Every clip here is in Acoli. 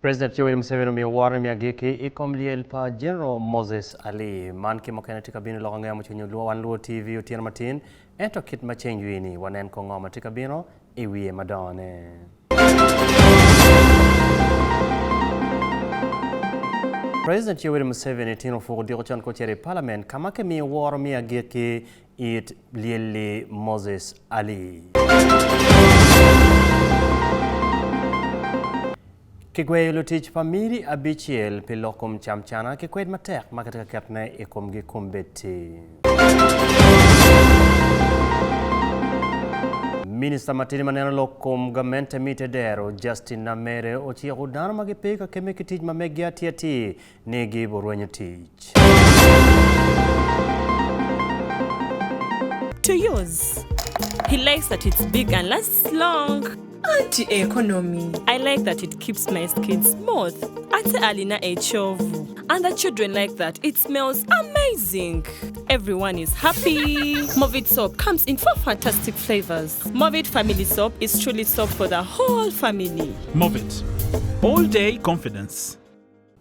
President Yoweri Museveni omiyo woro me agikki i kom lyel pa General Moses Ali. Man ki mukene tye ka bino i lok angeya mucwinyo Luo Wan Luo TV otyeno matin. Ento kit ma ceng ywi-ni, wanen kong ngo ma tye ka bino i wiye madongone. President Yoweri Museveni tino opuko odiko con ka ocito i Parliament ka ma kimiyo woro me agikki it lyelli Moses Ali. Kigweyo lutic pa Miri abicel pi lok kom camcana ki kwed matek ma kitye ka ketone i komgi kombeddi. Minista matidi ma neno lok kom gamente me te dero, Justin Namere ociko dano ma gipe ka kemme ki tic ma meggi atir atir ni giburwenyo tic. To use. He likes that it's big and lasts long. Anti economy. I like that it keeps my skin smooth ate alina ekyovu and the children like that it smells amazing. Everyone is happy. Movit soap comes in four fantastic flavors. Movit family soap is truly soap for the whole family. Movit. All day confidence.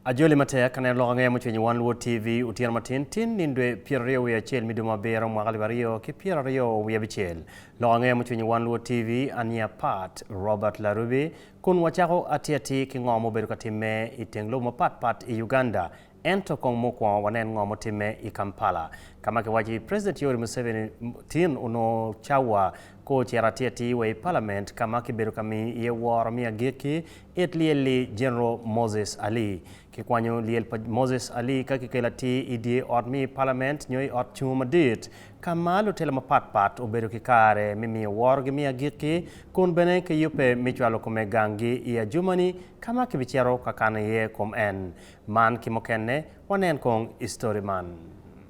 Ajoli matek aneno lok angeya mucwinyo Wan Luo TV otyeno matin tin nindwe 21 me dwe ma abiro mwaka 2026. Lok angeya mucwinyo Wan Luo TV ania Pat Robert Larubi kun wacako atir atir ki ngo mubedo ka timme i teng lobo mapat pat i Uganda. Ento kong mukwongo wanen ngo mutimme i Kampala ka ma kiwaco President Yoweri Museveni tin onongo cawa ka ocito atir atir wa i Parliament ka ma kibedo ka miyo iye woro me agikki It lyel-li General Moses Ali. Kikwanyo lyel pa Moses Ali ka kikelo atir i dye ot me Parliament nyo i ot cungo madit, ka ma lutela mapat pat obedo ki kare me miyo worogi me agikki kun bene kiyubbe me cwalo kome ganggi i Adjumani ka ma kibicito ka kano iye kom en. Man ki mukene, wanen kong i story man.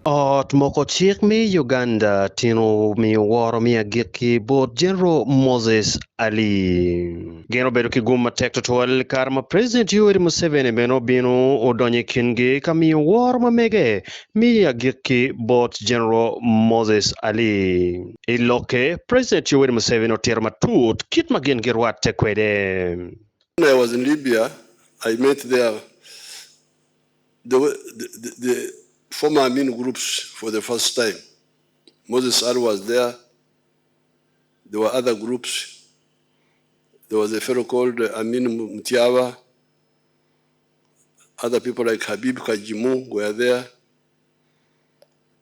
Ot moko cik me Uganda tino omiyo woro me agikki bot General Moses Ali. Gin obedo ki gum matek tutwal i kare ma President Yoweri Museveni bene obino odonyo i kingi ka miyo woro ma mege me agikki bot General Moses Ali. I lokke, President Yoweri Museveni otito matut kit ma gin girwatte kwede. When I was in Libya, I met there the, the, the former Amin groups for the first time. Moses Ali was there. There were other groups. There was a fellow called Amin Mutiaba. Other people like Habib Kajimu were there.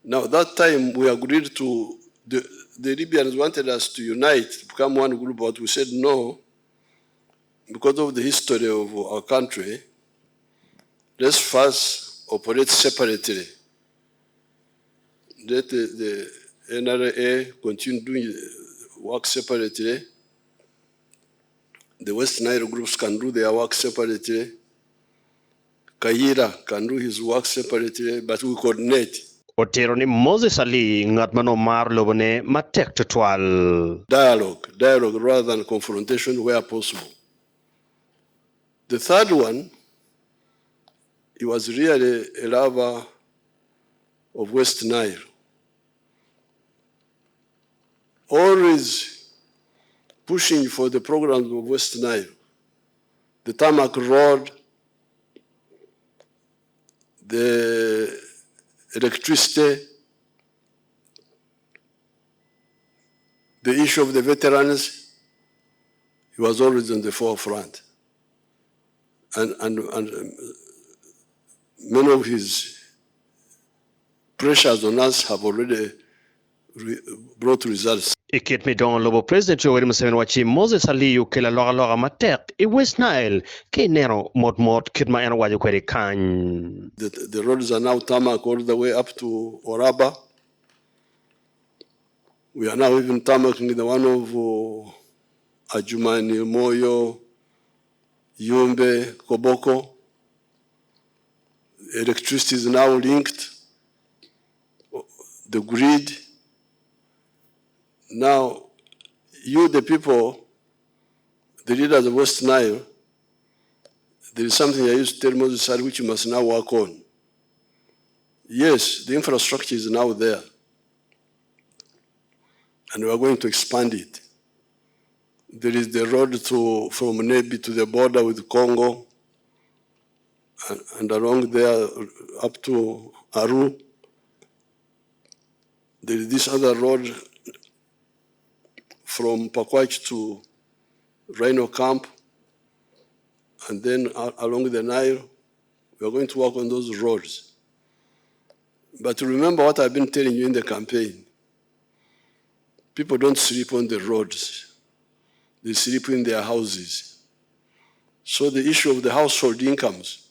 Now, that time we agreed to, the, the Libyans wanted us to unite, to become one group, but we said no, because of the history of our country, let's first operate separately. Let the, the NRA continue doing work separately. The West Nile groups can do their work separately. Kayiira can do his work separately, but we coordinate. Otito ni Moses Ali ngat ma nongo maro lobone matek tutwal. Dialogue, dialogue rather than confrontation where possible. The third one, he was really a lover of West Nile. Always pushing for the programs of West Nile, the tarmac road, the electricity, the issue of the veterans, he was always on the forefront. And, and, and many of his pressures on us have already re brought results. I kit me dongo lobo, President Yoweri Museveni owacci Moses Ali okelo alokaloka matek i West Nile ki ineno mot mot kit ma en owaco kwede kany. The, the roads are now tarmac all the way up to Oraba. We are now even tarmacking the one of uh, Adjumani, Moyo, Yumbe, Koboko. Electricity is now linked. The grid. Now, you, the people, the leaders of West Nile, there is something I used to tell Moses Ali which you must now work on. Yes, the infrastructure is now there, and we are going to expand it. There is the road to, from Nebi to the border with Congo. And along there up to Aru. There is this other road from Pakwach to Rhino Camp, and then along the Nile. We are going to work on those roads. But remember what I've been telling you in the campaign. People don't sleep on the roads. They sleep in their houses. So the issue of the household incomes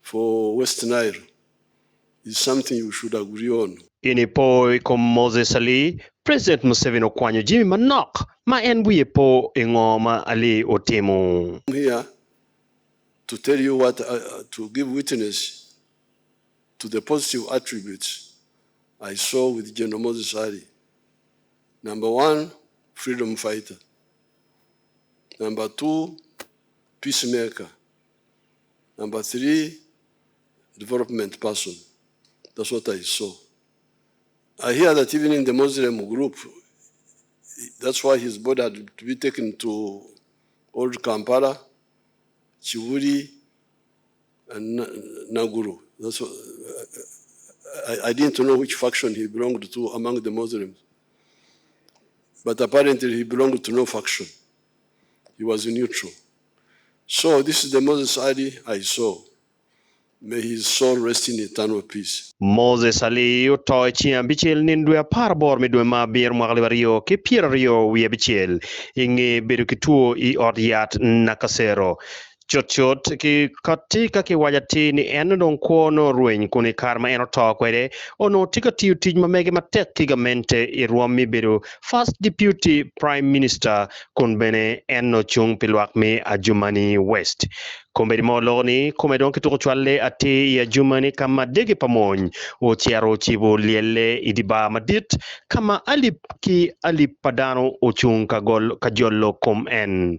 for West Nile is something you should agree on. I nipo i kom Moses Ali, President Museveni okwanyo jami manok ma en wiye po i ngo ma Ali otimo. I'm here to tell you what, to give witness to the positive attributes I saw with General Moses Ali. Number one, freedom fighter. Number two, peacemaker. Number three, development person. That's what I saw. I hear that even in the Muslim group, that's why his body had to be taken to Old Kampala, Kibuli, and Naguru. That's what, I didn't know which faction he belonged to among the Muslims. But apparently he belonged to no faction. He was neutral. So this is the Moses Ali I saw. May his soul rest in eternal peace. Moses Ali oto i ceng abicel nino dwe 18 me dwe ma abiro mwaka 2026 i nge bedo ki two i ot yat Nakasero. Cutcut ki kati ka kiwaco atir ni en onongo kwo nongo rweny kun i kare ma en oto kwede onongo tye ka tiyo tic ma mege matek ki gamente i rwom me bedo First Deputy Prime Minister kun bene en nongo cung pi lwak me Adjumani West. Kombeddi mo oloko ni kome dong kituko cwalle atir i Adjumani ka ma dege pa mony ocito ocibo lyelle i dye bar madit ka ma alip ki alip pa dano ocung ka jolo kom en.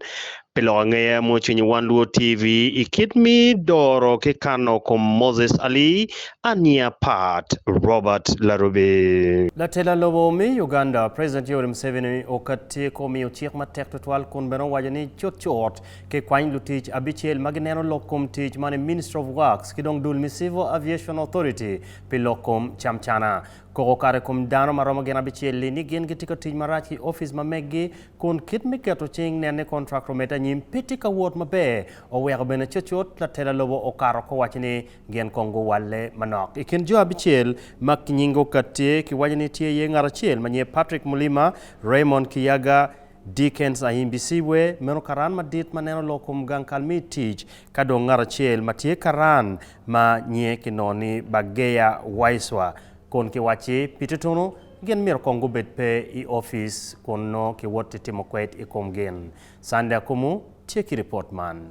Pi lok angeya ma ocwinyo Wan Luo TV i kit me doro ki kano kom Moses Ali, Ania Pat, Robert Larubi. Latela lobo me Uganda, President Yoweri Museveni okati ko miyo cik matek tutwal kun bene owaco ni cutcut kikwany lutic abicel ma gineno lok kom tic man i Ministry of Works ki dong dul me Civil Aviation Authority pi lok kom camcana. Koko kare kom dano ma romo gin abicel-li ni gin gitye ka tic marac i opic ma meggi kun kit me keto cing nen ni kontrak omedde anyim pe tye ka wot maber oweko bene cutcut latela lobo okato ka owaco ni gin kong guwalle manok. I kin jo abicel ma nyinge okatti kiwaco ni tye iye ngat acel ma nyinge Patrick Mulima, Raymond Kiyaga, Dickens Ahimbisibwe, meno karan madit ma neno lok kom gang kal me tic, ka dong ngat acel ma tye karan ma nyinge kinongo ni Bageya Waiswa kun kiwacci pi tutunu gin myero kong gubed pe i opic kun nongo kiwot timo kwed i kom gin. Sunday Akumu tye ki ripot man.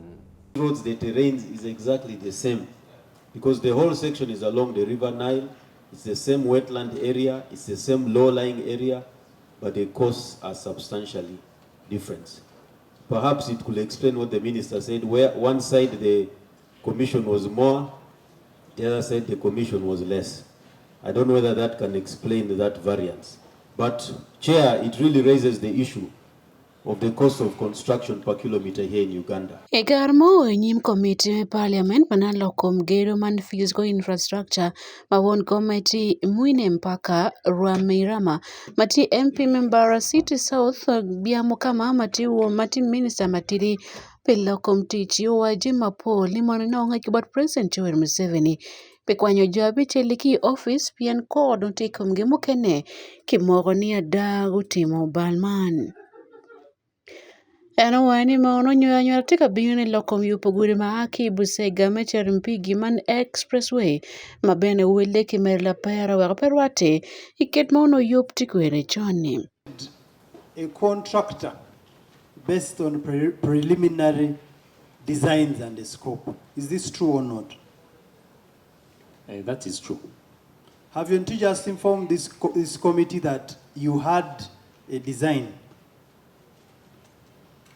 Roads, the terrains is exactly the same because the whole section is along the river Nile, it's the same wetland area, it's the same low-lying area, but the costs are substantially different. Perhaps it could explain what the minister said, where one side the commission was more, the other side the commission was less. I don't know whether that can explain that variance. But, Chair, it really raises the issue of the cost of construction per kilometer here in Uganda. I kare mo i nyim komiti me Parliament ma neno lok kom gedo man Physical Infrastructure ma won kome tye Mwine Mpaka Rwamirama ma tye MP me Mbarara City South Byamukama ma tye won ma tye minista matidi pi lok kom tic owaco jami mapol ni mono enongo ngec ki bot President Yoweri Museveni pi kwanyo jo abicel ki i opic pien kor dong tye i komgi mukene kimoko ni ada gutimo bal man. En owaco ni mono nyo anywala tye ka bino ni lok kom yubo gudi ma a ki i Busega me cito i Mpigi man Expressway ma bene welle ki mere lapera wek pe rwatte i kit ma onongo yub tye kwede con-ni. A contractor based on preliminary designs and the scope. Is this true or not? That is true. Haven't you just informed this committee that you had a design?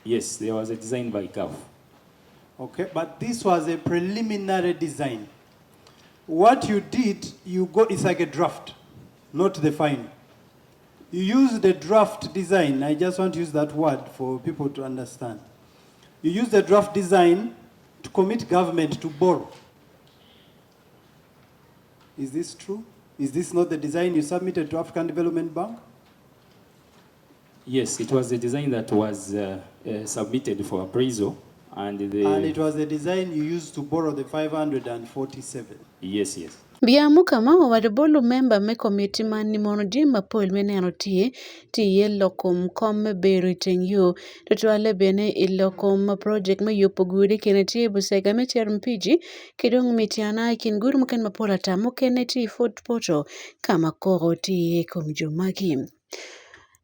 Yes, there was a design by GAF. Okay, but this was a preliminary design. What you did, you got, it's like a draft, not the final. You use the draft design. I just want to use that word for people to understand. You use the draft design to commit government to borrow. Is this true? Is this not the design you submitted to African Development Bank? Yes, it was the design that was submitted for appraisal. And, the And it was the design you used to borrow the 547. Yes, yes. Byamukama owaco bot lumemba me komiti man ni mono jami mapol me neno tye tye iye lok kom kom me bedo i teng yo tutwalle bene i lok kom project me yubo gudi i kine tye Busega me cito Mpigi ki dong Mityana i kin gudi mukene mapol ata mukene tye i Fort Portal ka ma koko tye iye i kom jo magi.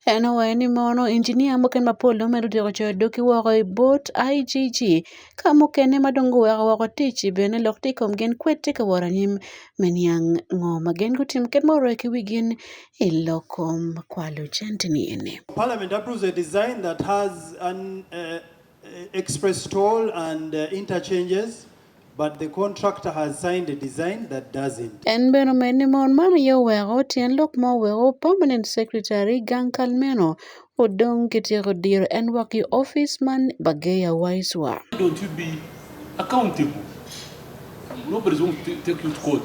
En owaco ni mono injinia mukene mapol dong omedo tyeko coyo doggi woko i bot IGG ka mukene ma dong guweko woko tic bene lok tye i kom gin kwed tye ka wot anyim me niang ngo ma gin gutimo kit ma oroyo ki wi gin i lok kom kwalo cente ni eni. Parliament approves a design that has an express toll and interchanges but the contractor has signed a design that doesn't. En bene omedo ni mon man aye oweko tyen lok ma oweko Permanent Secretary gang kal meno odong kityeko diro en woko i opic man Bageya Waiswa. Why don't you be accountable? Nobody is going to take you to court.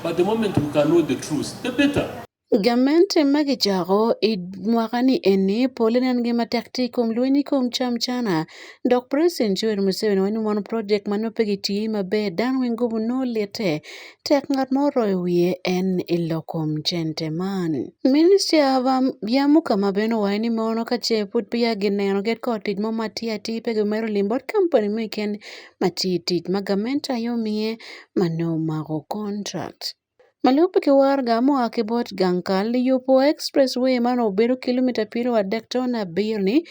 But the moment we can know the truth, the better. Gamente ma kicako i mwaka-ni eni pole nen gi matek tye i kom lweny i kom camcana dok President Yoweri Museveni waco ni mono project ma nongo pe gitiyo maber dano weng gubo nongo litte tek ngat ma oroyo wiye en i lok kom cente man. Minista pa Byamukama bene owaco ni mono ka ce pud peya gineno get kor tic mo ma tye atir pe gimito lim bot kampani mo keken ma tye i tic ma gamente aye omiye ma nongo omako contract. Ma lubbe ki waraga mua ki bot gang kal, yubo expressway man obedo kilomita 30 ton abiro ni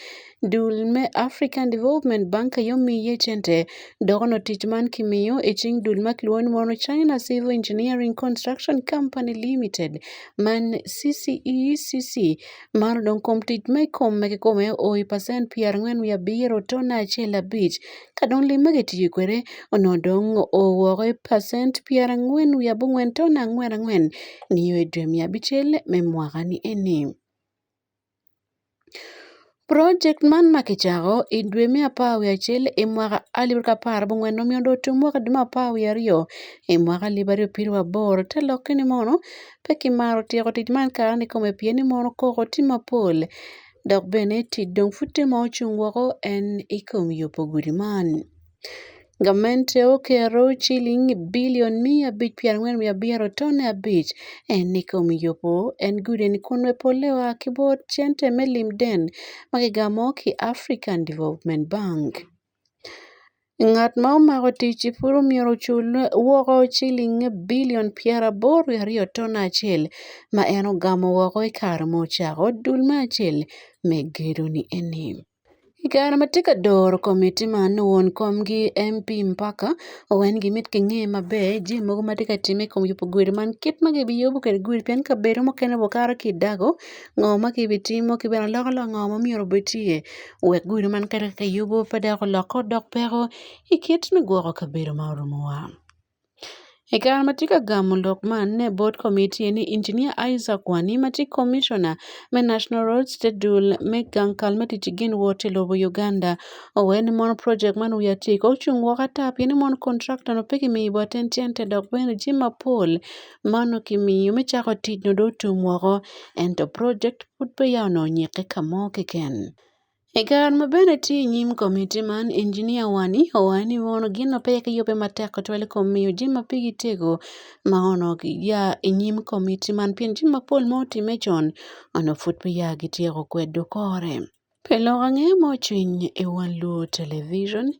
dul me African Development Bank aye omiye cente dok onongo tic man kimiyo i cing dul ma kilwongo ni mono China Civil Engineering Construction Company Limited man CCECC man odong kom tic ma i kome kikome o i pacent 47 ton acel abic Ka dong lim ma gitiyo kwede onongo dong oo woko i pacent 49 tone angwen angwen nio i dwe me abicel me mwaka-ni eni. Projekt man ma kicako i dwe me 11 i mwaka 2014 omiyo dong otum mwaka dwe me 12 i mwaka 2028 te lokke ni mono pe kimaro tyeko tic man kare ni kome pien ni mono koko tye mapol Dok bene tic dong pud tye ma ocung woko en i kom yubo gudi man. Gamente oketo ciling bilion 547 tone abic en i kom yubo en gudi ni kun bene polle oa ki bot cente me lim den ma kigamo ki African Development Bank. Ngat ma omako tic-ci pud omyero ocul woko ciling bilion 82 ton acel ma en ogamo woko i kare ma ocako dul me acel me gedo-ni eni. I kare ma tye ka doro komiti man, won komgi MP Mpaka owaco ni gimito kinge maber jami mogo ma tye ka timme i kom yubo gudi man kit ma gibiyubo kwede gudi pien kabedo mukene wakato ki i dago ngo ma kibitimo ki bene alokaloka ngo ma myero obed tye wek gudi man kadi ka kiyubo pe dok olokke odok peko i kit me gwoko kabedo ma orumowa. I kare ma tye ka gamo lok man bot komiti ni Injinia Isaac Wani ma tye komitiona me National Roads te dul me gang kal me tic i gin wot i lobo Uganda owaco ni mono project man wiye atika ocung woko ata pien ni mono kontrakta no pe kimiyo bote cente dok bene jami mapol ma onongo kimiyo me cako tic no dong otum woko ento project pud peya onongo onyikke ka mo keken. I kare ma bene tye i nyim komiti man, Injinia Wani owaco ni mono gin ma peya kiyubbe matek tutwal i kom miyo jami ma pigi tego ma onongo giya i nyim komiti man pien jami mapol ma otimme con onongo pud peya gityeko kwedo kore. Pi lok ange mo cwiny i wan luo television,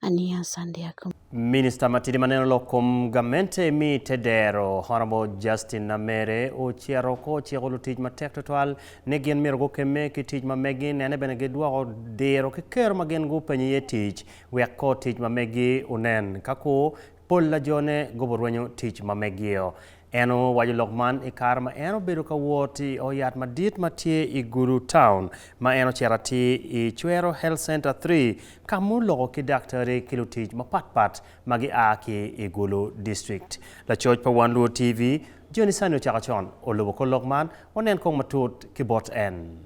Ania Sandiaka. Minista matidi ma neno lok kom gamente mi te dero, Honourable Justin Namere ocito ko ociko lutic matek tutwal ni gin myero gukemme ki tic ma megi nene bene gidwoko diro ki kero ma gin gupenyo iye tic wek ko tic ma megi onen ka ku pol la jone guburwenyo tic ma megio. En owaco lok man i kare ma en obedo ka wot i o yat madit ma tye i Gulu Town ma en ocito atir i Cwero Health Center 3 ka ma oloko ki daktari ki lutic mapatpat ma gia ki i Gulu District. Lacoc pa Wan Luo TV, Johnny Sani ocako con olubo kor lok man, wanen kong matut ki bot en.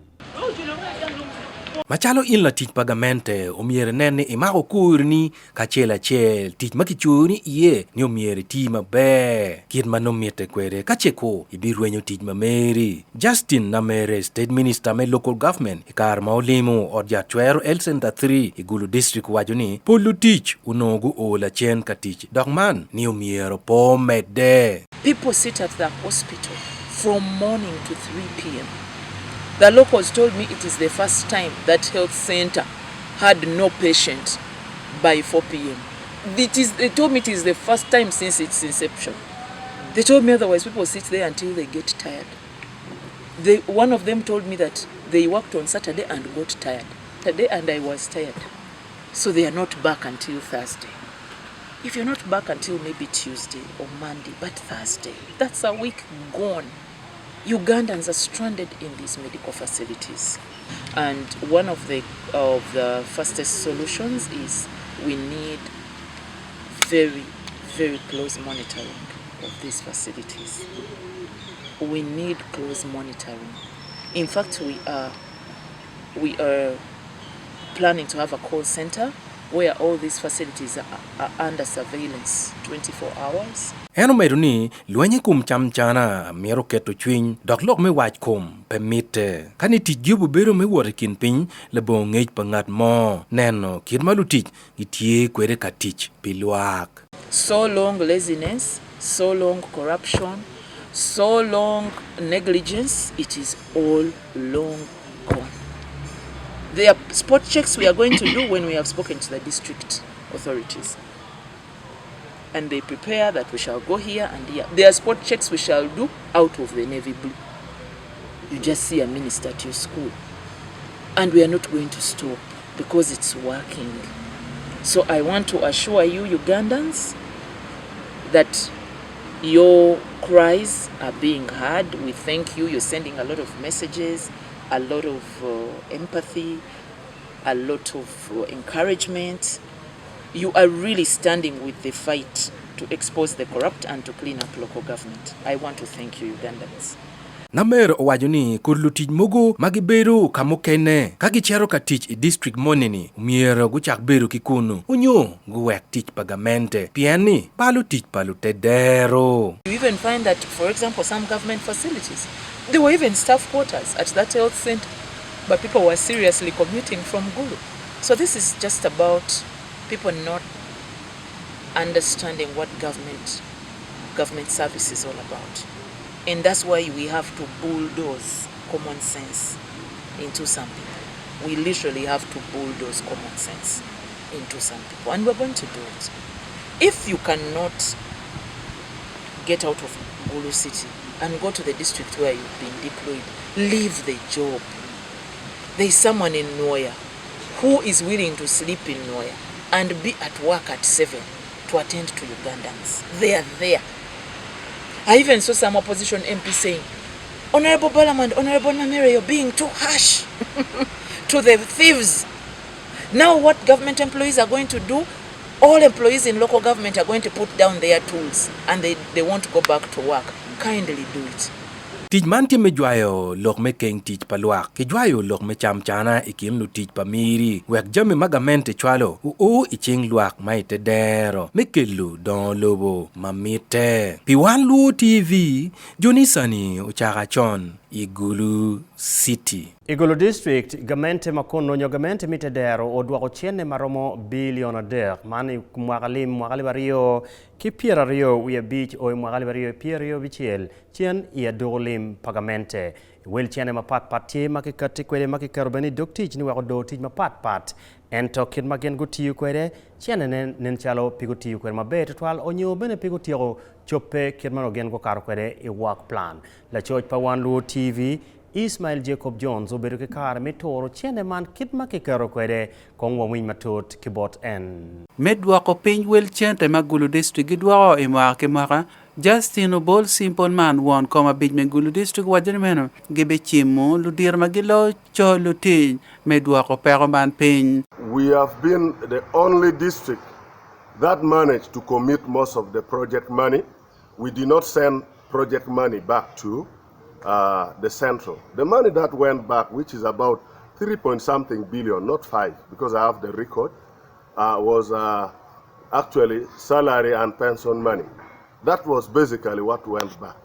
Macalo in latic pa gamente, omyero inen ni imako korini kacel acel tic ma kiconi iye ni omyero iti maber kit ma nongo mitte kwede ka ce kur ibirwenyo tic ma meri. Justin Namere, State Minister me Local Government i kare ma olimo ot yat cwero Health Center 3 i Gulu District owaco ni pol lutic onongo guo lacen ka tic dok man ni omyero pe omedde. People sit at the hospital from morning to 3 pm. The locals told me it is the first time that health center had no patient by 4 pm. It is, they told me it is the first time since its inception. They told me otherwise people sit there until they get tired. They, one of them told me that they worked on Saturday and got tired. Saturday and I was tired. So they are not back until Thursday. If you're not back until maybe Tuesday or Monday, but Thursday, that's a week gone. Ugandans are stranded in these medical facilities. And one of the, of the fastest solutions is we need very, very close monitoring of these facilities. We need close monitoring. In fact, we are, we are planning to have a call center where all these facilities are, are under surveillance 24 hours. En omedo ni lweny i kom camcana mito keto cwiny dok lok me wac kom pe mitte. Ka ni ticgi obibedo me wot i kin piny labongo ngec pa ngat mo, neno kit ma lutic gitye kwede ka tic pi lwak. So long laziness, so long corruption, so long negligence, it is all long gone. There are spot checks we are going to do when we have spoken to the district authorities. And they prepare that we shall go here and here. There are spot checks we shall do out of the navy blue. You just see a minister at your school. And we are not going to stop because it's working. So I want to assure you, Ugandans, that your cries are being heard. We thank you. You're sending a lot of messages, a lot of empathy, a lot of encouragement. You are really standing with the fight to expose the corrupt and to clean up local government. I want to thank you, Ugandans. Namer owaco ni kodi lutic mogo ma gibedo ka mukene ka gicito ka tic i distrik moni-ni myero gucak bedo ki kunu onyo guwek tic pa gamente pien ni balo tic pa lutedero. You even find that, for example, some government facilities, there were even staff quarters at that health center, but people were seriously commuting from Gulu. So this is just about people not understanding what government service is all about. And that's why we have to bulldoze common sense into some people. We literally have to bulldoze common sense into some people. And we're going to do it. If you cannot get out of Gulu City and go to the district where you've been deployed, leave the job. There is someone in Nwoya who is willing to sleep in Nwoya and be at work at 7 to attend to Ugandans. They are there. I even saw some opposition MP saying, Honorable Balaam and Honorable Namere, you're being too harsh to the thieves. Now what government employees are going to do, all employees in local government are going to put down their tools and they won't go back to work. Kindly do it. Tic man tye me jwayo lok me keng tic pa lwak ki jwayo lok me camcana i kin lutic pa miri wek jami ma gamente cwalo oo i cing lwak ma i te dero me kelo dongo lobo ma mitte. Pi Wan Luo TV, Johnny Sani ocako acon i Gulu City. I Gulu District, gamente ma kun onyo gamente mi te dero odwoko cene ma romo bilion 3 man i mwaka lim mwaka 2025 o i mwaka 2026 cen i aduku lim pa gamente. Wel cene mapatpat tye ma kikati kwede ma kiketo bene i dog tic ni wek odor tic mapatpat. Ento kit ma gin gutiyo kwede, cene ne nen calo pe gutiyo kwede maber tutwal onyo bene pe gutyeko coppe kit ma gin gukato kwede i work plan. Lacoc pa Wan Luo TV, Ismail Jacob Jones obedo ki kare me turo cene man kit ma kiketo kwede kong wawiny matut ki bot en. Me dwoko piny wel cente ma Gulu District gidwoko i mwaka ki mwaka, Justin Obol Simple Man won kom abic me Gulu District owaco ni meno gibicimo ludito ma gilo co lutic me dwoko peko man piny. We have been the only district that managed to commit most of the project money. We did not send project money back to the central. The money that went back, which is about 3 point something billion, not 5, because I have the record, uh, was uh, actually salary and pension money. That was basically what went back.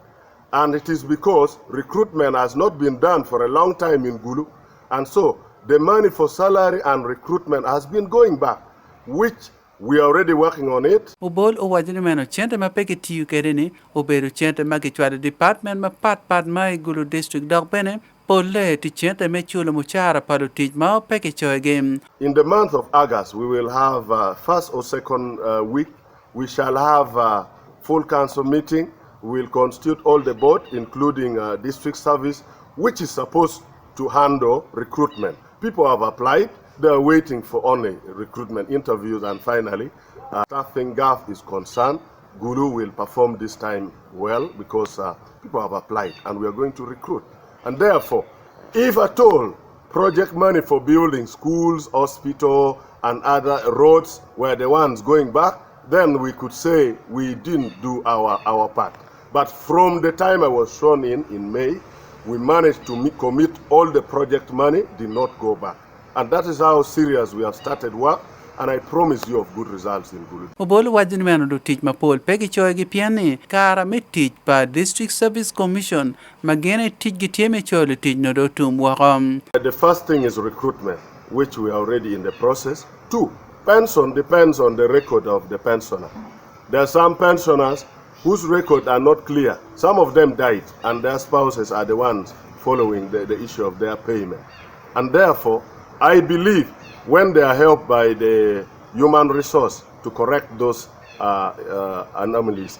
And it is because recruitment has not been done for a long time in Gulu. And so the money for salary and recruitment has been going back, which we are already working on it. Obol owaco ni meno cente ma pe kitiyo kwede-ni obedo cente ma kicwalo i dipatmen mapatpat ma i Gulu District dok bene polle tye cente me culo mucara pa lutic ma pe kicoyogi. In the month of August, we will have uh, first or second uh, week, we shall have a full council meeting. We will constitute all the board, including uh, district service, which is supposed to handle recruitment. People have applied. They are waiting for only recruitment interviews and finally, uh, staffing gap is concerned. Gulu will perform this time well because uh, people have applied and we are going to recruit. And therefore, if at all project money for building schools, hospital, and other roads were the ones going back, then we could say we didn't do our, our part. But from the time I was sworn in in May, we managed to commit all the project money, did not go back. And that is how serious we have started work, and I promise you of good results in Gulu. Obol owaco ni meno lutic mapol pe gicoyogi pien ni kara me tic pa District Service Commission ma gin aye ticgi tye me coyo lutic nongo dong otum woko. The first thing is recruitment, which we are already in the process. Two, pension depends on the record of the pensioner. There are some pensioners whose records are not clear. Some of them died, and their spouses are the ones following the, the issue of their payment. And therefore, I believe when they are helped by the human resource to correct those uh, uh, anomalies,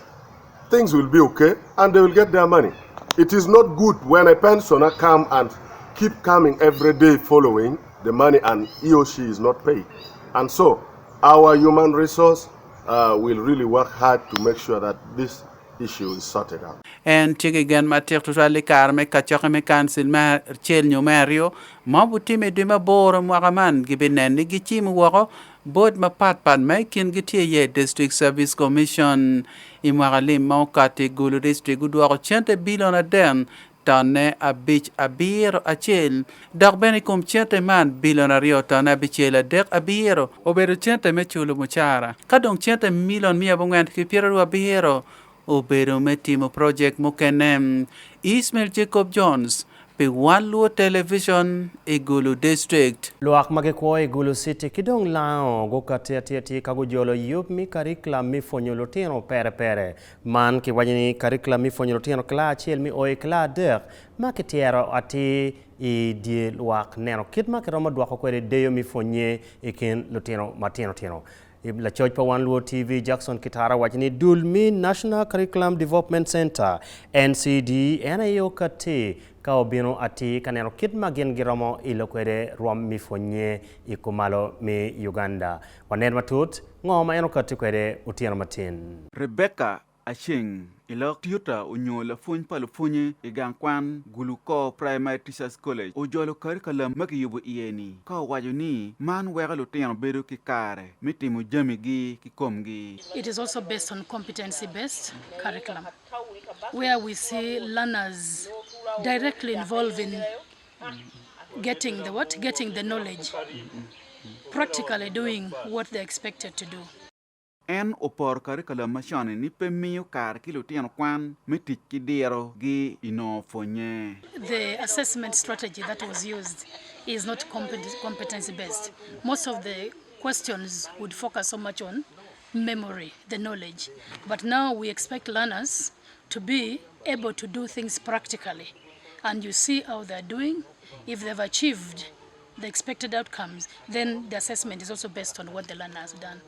things will be okay and they will get their money. It is not good when a pensioner come and keep coming every day following the money and he or she is not paid. And so our human resource uh, will really work hard to make sure that this issue is sorted out. En tye ki gen matek tutwal i kare me kacokke me kancil me acel nyo me aryo ma obitimo i dwe me aboro mwaka man gibineno ni gicimo woko bot mapatpat ma i kingi tye iye District Service Commission. I mwaka lim ma okati Gulu District gudwoko cente bilion aden tonne abic abiro acel dok bene i kom cente man bilion aryo tonne abicel adek abiro obedo cente me culo mucara ka dong cente milion miya abongwen ki pyeraryo abiro obedo me timo projek mukene. Ismail Jacob Jones pi Wan Luo Television i Gulu District. Lwak ma gikwo i Gulu City ki dong Lango gukati atir atir ka gujolo yub me curriculum me pwonyo lutino pere pere. Man kiwaco ni curriculum me pwonyo lutino kila acel me o i kila adek ma kityero atir i dye lwak neno kit ma kiromo dwoko kwede deyo me pwonye i kin lutino matino tino. Lacoc pa Wan Luo TV Jackson Kitara waco ni dul me National Curriculum Development Center, NCD, en aye okatti ka obino atir ka neno kit ma gin giromo ilo kwede rwom me pwonye i kumalo me Uganda. Wanen matut ngo ma en okatti kwede otyeno matin. Rebecca Aceng i lok tuta onyo lapwony pa lupwonye i gang kwan Gulu Core Primary Teachers College ojolo karikalam ma kiyubo iye ni ka owaco ni man weko lutino bedo ki kare me timo jami gi ki komgi. It is also based on competency based curriculum where we see learners directly involved in getting the what? Getting the knowledge, practically doing what they're expected to do. En oporo karikalam macon-ni ni pe miyo kare ki lutino kwan me tic ki dirogi i nongo pwonnye. The assessment strategy that was used is not competency based. Most of the questions would focus so much on memory, the knowledge. But now we expect learners to be able to do things practically. And you see how they're doing. If they've achieved the expected outcomes, then the assessment is also based on what the learner has done.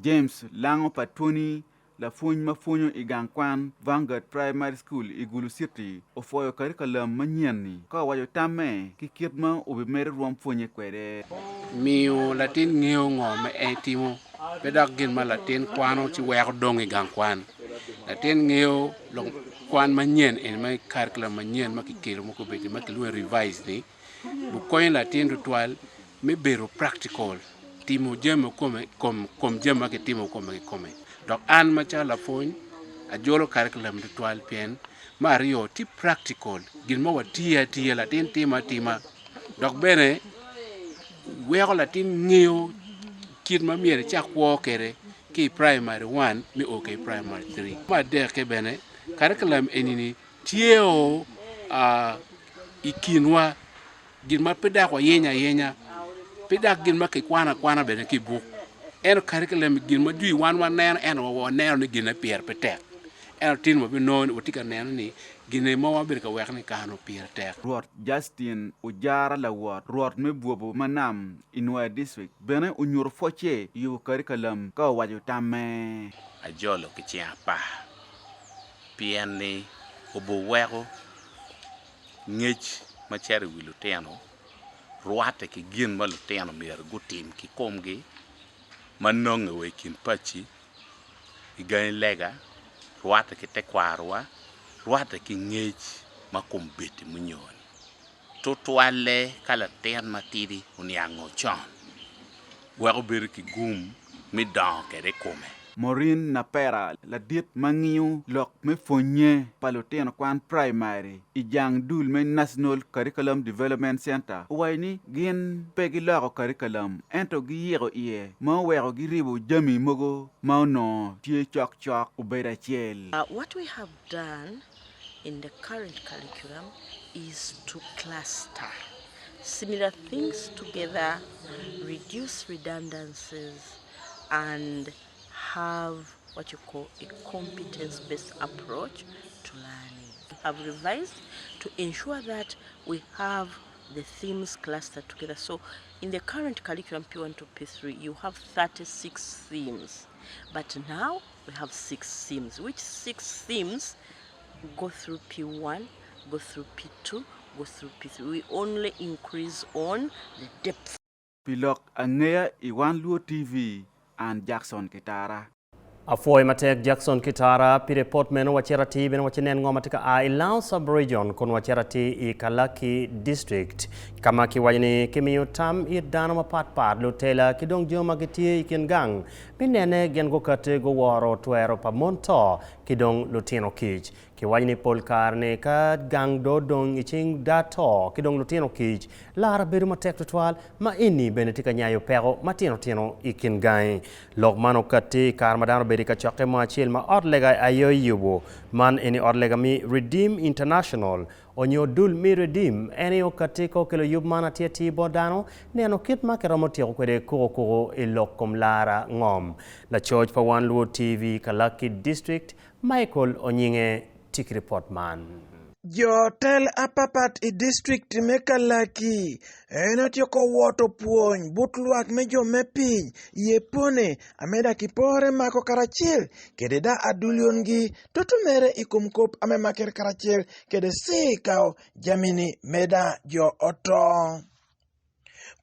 James Lango pa Tony, lapwony ma pwonyo i gang kwan Vanguard Primary School i Gulu City, opwoyo karikalam manyen-ni ka owaco tamme ki kit ma obimedo rwom pwonye kwede. Miyo latin ngeyo ngo ma en timo pe dok gin ma latin kwano ci weko dong i gang kwan. Latin ngeyo lok kwan manyen eni ma karikalam manyen ma kikelo ma obedo ma kilwongo ni revised ni Gukonyo latin tutwal me bedo practical, timo jami kome kom jami ma kitimo kome kikome. Dok an macalo lapwony ajolo curriculum tutwal pien me aryo tye practical, gin ma watiyo atiya latin timo atima. Dok bene weko latin ngeyo kit ma myero ecak kwo kwede ki i primary one me o kwede i primary three. Me adekke bene curriculum eni-ni tye o i kinwa gin ma pe dok wayenyo ayenya, pe dok gin ma kikwano akwana bene ki i buk ento curriculum gin ma jwi wan waneno ento waneno ni gine pire pe tek ento tin wabinongo ni watye ka neno ni gine ma wabedo ka weko ni kano pire tek. Rwot Justin Ojara Lawot, Rwot me Bwobo ma Nam i Nwoya District bene onyuto pwocce i yubo karikalam ka owaco tamme. Ajolo ki ceng apar pien ni obuweko ngec ma cito i wi lutino rwatte ki gin ma lutino myero gutim ki komgi ma nonge wa i kin paci, i gangi lega, rwatte ki tekwarowa, rwatte ki ngec ma kombeddi munyo-ni. Tutwalle ka latin matidi oniango con weko bedo ki gum me dongo kwede i kome. Maureen Napera, ladit ma ngiyo lok me pwonnye pa lutino kwan praimari i jang dul me National Curriculum Development Centre owaco ni gin pe giloko curriculum ento giyiko iye ma oweko giribo jami mogo ma onongo tye cokcok obedo acel. What we have done in the current curriculum is to cluster similar things together, reduce redundancies, and have what you call a competence-based approach to learning. We have revised to ensure that we have the themes clustered together. So in the current curriculum P1 to P3, you have 36 themes. But now we have 6 themes, which 6 themes go through P1, go through P2, go through P3. We only increase on the depth. Pi lok angeya i Wan Luo TV, an Jackson Kitara. Apwoyo matek Jackson Kitara pi report meno wacito atir bene wacinen ngo ma tye ka a i Lango Sub Region kun wacito atir i Kalaki District ka ma kiwaco ni kimiyo tam it dano mapat pat lutela ki dong jo ma gitye i kin gang mi nene gin gukati guworo twero pa mon to ki dong lutino kic. Kiwaco ni pol kare ni ka gang do odong i cing dato ki dong lutino kic, lara bedo matek tutwal, ma eni bene tye ka nyayo peko matino tino i kin gangi. Lok man okatti i kare ma dano obedo i kacokke mo acel ma ot lega aye oyubo. Man eni ot lega mi Redeem International onyo dul mi Redeem en aye okatti ka okelo yub man atir atir bot dano neno kit ma kiromo tyeko kwede kuku kuku i lok kom lara ngom. Lacoc pa Wan Luo TV Kalaki District Michael onyinge tye ki ripot man. Jo tel apapat i distrikt me Kalaki en otyeko woto pwony but lwak me jo me piny i epone ameda ki pore mako karacel kede da adulyongi toto mere i kom kop ame makere karacel kede cikao jamini meda jo oto.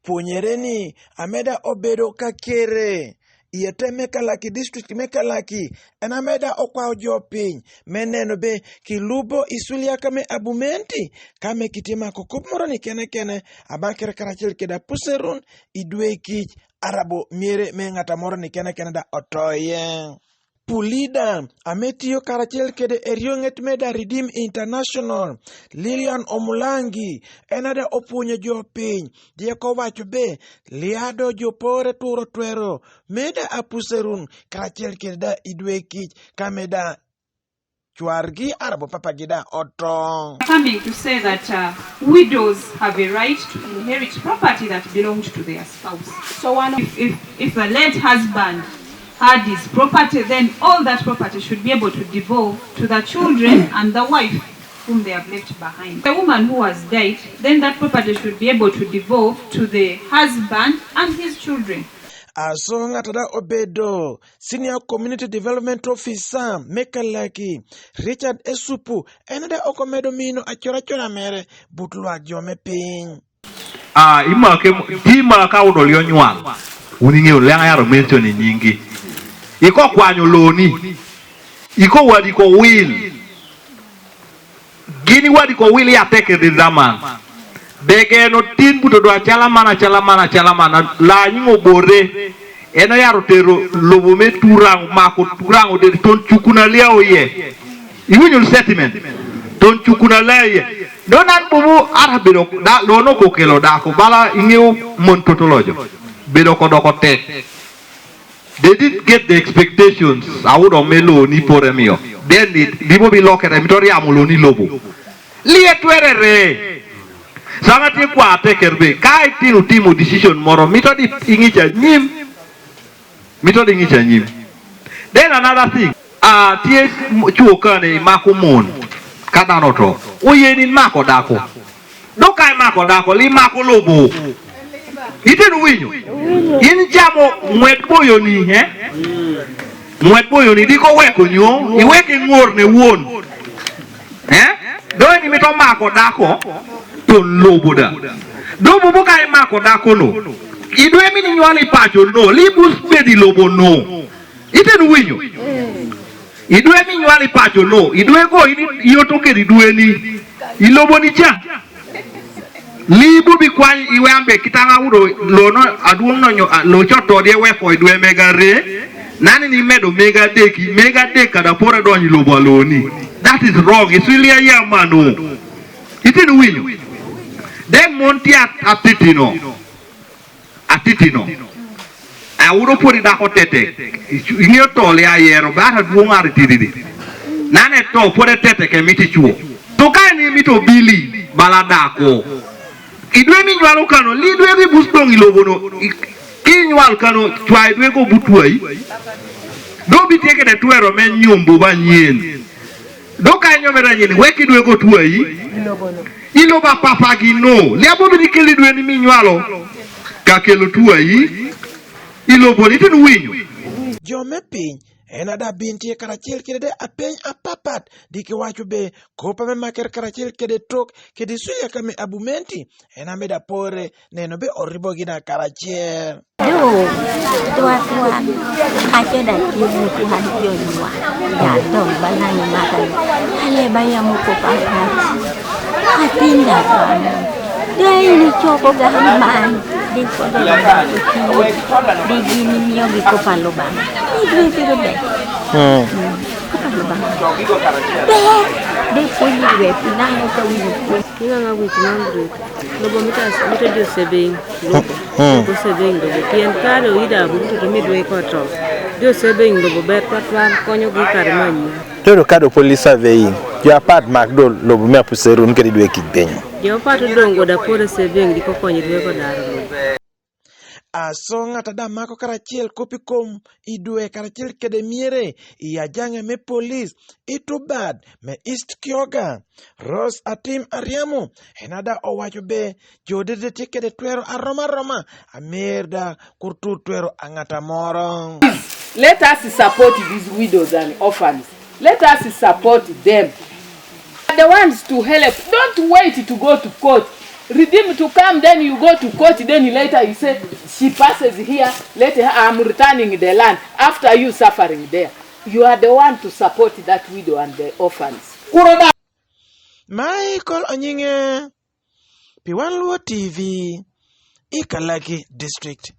Pwonyere ni ameda obedo ka kere i ete me Kalaki, district me Kalaki, en ameda okwao jo piny me neno be kilubo i sulyaka me Abumenti ka me kitye mako kop moro ni kene kene amakere karacel kede apuserun i dwe kic arabo myere me ngata moro ni kene kene da otoye. Pulida ame tiyo karacel kede eryonget me da Redeem International, Lilian Omulangi, en ada opwonyo jo piny, dyeko waco be, liado jo pore turo twero me da apuserun karacel kede da idwe kic ka me da cwargi arabo papagi da oto. Coming to say that uh, widows have a right to inherit property that belonged to their spouse. So one, if, if, if the late husband had his property, then all that property should be able to devolve to the children and the wife whom they have left behind. The woman who has died, then that property should be able to devolve to the husband and his children. Aso ng'at da obedo Senior Community Development Officer me Kalaki, Richard Esupu, en da ok omedo mino acora cora mere but lwak jo me piny. Ah, imake ti ma ka un olio nywal, un ing'eyo lenga yaro mention i nyingi. Iko kwanyo loni, iko wadi ko wil. Gini wadi ko wil ya teke dhi zaman. Dege no tin buto do achala mana achala mana achala mana la nyingo bore. En oyaro tero lobo me turang mako turang ode ton chukuna liao iye. Iwinyo sentiment. Ton cukuna le iye. Do nan bubu ata bedo da lo no ko kelo dako bala ingeo mon totolojo bedo ko doko tek. They didn't get the expectations awudo me lo ni pore miyo. Then it libo bi lokere mito riamo lo ni lobo. Liye twere re. Sama tye kwa teker be ka itino timo decision moro mito di ingicha nyim. Mito di ngicha nyim. Then another thing, ah tye cwo kane imako mon ka dano oto, oye ni mako dako. Dok ka imako dako, li mako lobo. Iteno winyo? In jamo ngwet boyo ni, eh? Ngwet boyo ni diko weko nyo, iweke ngor ne won. Eh? Do ni mito mako dako to lobo da. Do bubu ka imako dako no, idwe mini nywal i paco no, libus bedi lobo no. Iteno winyo? Idwe mi nywal i paco no, idwe go in ioto kedi idwe ni i lobo ni ca. Libu bi kwany iwe ambe kitanga udo lo no adwong no nyo lo co to die weko idwe mega re nani ni medo mega deki mega dek kada pore donyo i lobo aloni. That is wrong. Iswilia ya mano. Itino winyo. Then mon tye atitino. Atitino. Awudo pwod dako tete. Ingeyo to li ayero be ata dwong ari tididi. Nane to pwod etete ke miti chuo. To ka ni mito bili bala dako. Idwe mi nywalo kano li dwe bi bus dong ilobo no. Ki nywal kano chwa idwe go butwai. Do bi tie kede twero me nyumbu ba nyien. Do ka inyome ra nyien wek idwe go twai. Ilobo apapa gi no. Liabo bi ni kelo idwe ni minywalo ka kelo twai. Ilobo ni tin winyo. Jo me piny en ada bin tye karacel kede de apeny apapat di ki waco be kopa me maker karacel kede tok kede suya ka me abumenti en ameda pore neno be oribo gina karacel. Do tua-tua acho da timu Tuhan jonwa ya dong banani makan ale baya muko pahat atinda tuan dai ni choko gahan di kodo di gini miyo gi kopalo bang ni dwe biro ber kopalo bang ber de puonji dwe pinango ka winjo puonj Ing'ang'a wich Margaret. Lobo mita mita jo sebeng lobo. Lobo sebeng lobo. Pien kare oida aburuto to midwe koto. Jo sebeng lobo ber twatwal konyo gi kare manyi. Todo kado police surveying. Jo apart mak do lobo me apuserun kedi dwe kik benyo. Jo apart odongo da pore sebeng di kokonyi dwe kodaro lobo. Aso ngat ada mako karacel kopi kom idwe karacel kede miere i ajange me polis i Tubad me East Kyoga. Rose Atim Ariamu en ada owaco be jo dede tye kede twero aroma aroma amer da kurtur twero angata moro. Let us support these widows and orphans. Let us support them. The ones to help. Don't wait to go to court. Redeem to come, then you go to court, then later you say, she passes here, let her, I'm returning the land after you suffering there. You are the one to support that widow and the orphans. Michael Onyinge, pi Wan Luo TV, i Kalaki District.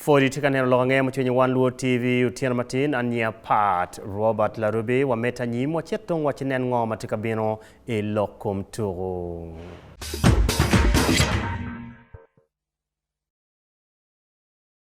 Pwod itye ka neno lok angeya mucwiny i Wan Luo TV otyeno matin. An nyinga Pat Robert Larubi. Wamedde anyim wacit dong waci nen ngo ma tye ka bino i lok kom tuku.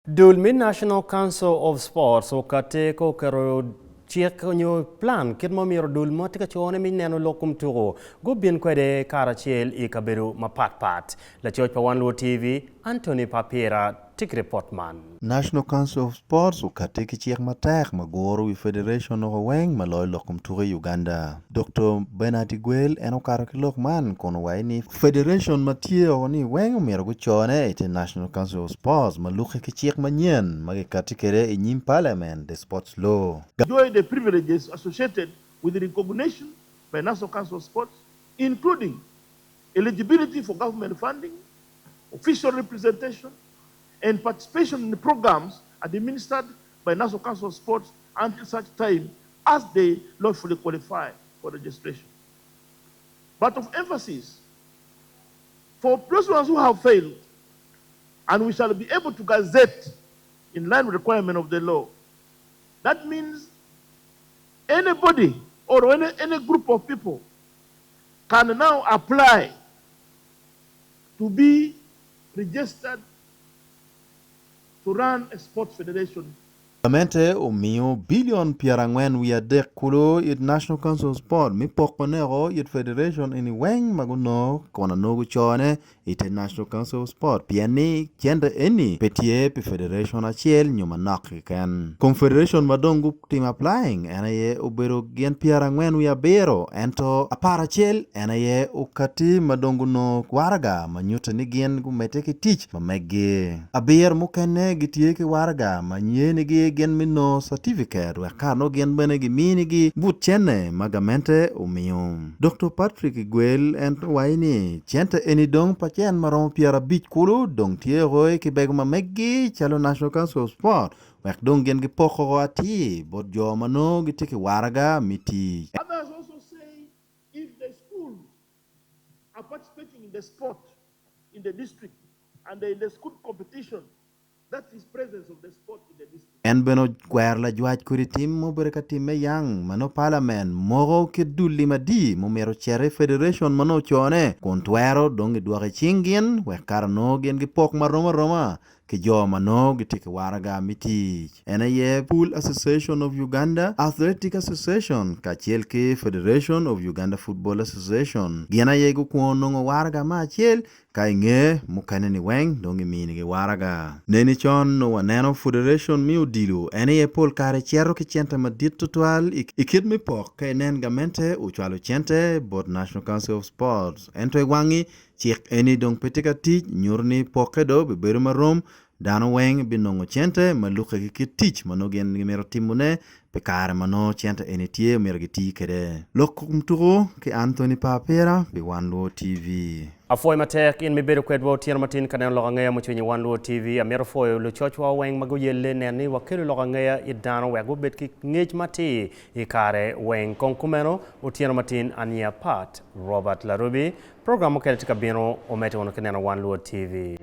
Dul me National Council of Sports okate ka oketo cik nyo plan kit ma omyero dul mo tye ka cone me neno lok kom tuku gubin kwede karacel i kabedo mapatpat. Lacoc pa Wan Luo TV, Anthony Papira tye ki ripot man. National Council of Sports okati ki cik matek ma guro wi federation oko weng ma loyo lok kom tuko i Uganda. Doktor Bernard Igwel en okato ki lok man kun owaco ni federation ma tye oko ni weng omyero gucone i te National Council of Sports ma lukke ki cik manyen ma gikati kwede i nyim Parliament, the Sports Law. Enjoy the privileges associated with recognition by National Council of Sports, including eligibility for government funding, official representation, and participation in programs administered by National Council of Sports until such time as they lawfully qualify for registration. But of emphasis, for those ones who have failed, and we shall be able to gazette in line with requirement of the law, that means anybody or any, any group of people can now apply to be registered to run a sports federation. Gamente omiyo bilion 43 kulu it National Council of Sport mi poko neko it federation eni weng ma gunongo kun anongo gucone ite National Council of Sport pien ni cente eni pe tye pi federation acel nyo manok keken. Confederation ma dong gutimo applying en aye obedo gin 47 ento 11 en aye okati ma dong gunongo waraga ma nyutte ni gin gumedde ki tic ma meggi. Abiro mukene gitye ki waraga ma nyenigi gin me nongo catifiket wek ka nongo gin bene giminigi but cente ma gamente omiyo. Doktor Patrick Igwel en owaco ni cente eni dong pacen maromo 50 kulu dong tye oi ki bego ma meggi calo National Council of Sport wek dong gin gipoko atir bot jo ma nongo gitye ki waraga me tic. Others also say if the schools are participating in the sport in the district and in the school competition, that is presence of the sport in the district. En bene okwero lajwac kodi tim ma obedo ka timme yang ma nongo palamen moko kit dul-li madii mumito cito i federation ma nongo ocone kun twero dong gidwoko i cing gin wek kara nongo gin gipok marom aroma ki jo ma nongo gitye ki waraga me tic. En aye Pool Association of Uganda, Athletic Association kacel ki Federation of Uganda Football Association gin aye gukwongo nongo waraga me acel Ka inge mukene ni weng dong giminigi waraga. Neni con nongo waneno Federation me odilo en aye pol kare cito ki cente madit tutwal i kit me pok ka inen gamente ocwalo cente bot National Council of Sports ento i wangi cik eni dong pe tye ka tic nyuto ni pokke do bibedo marom Dano weng binongo cente ma lukke ki kit tic ma nongo gin gimito timone pi kare ma nongo cente eni tye myero giti kwede. Lok kom tuku ki Anthony Papira pi Wan Luo TV. Apwoyo matek in mibedo kwedwa otyeno matin ka neno lok angeya mucwiny i Wan Luo TV. Amito pwoyo lucocwa weng ma guyelle neno ni wakelo lok angeya it dano wek gubed ki ngec matir i kare weng. Kong kumeno otyeno matin an nyinga Pat Robert Larubi. Program mukene tye ka bino omedde wunu ki neno Wan Luo TV.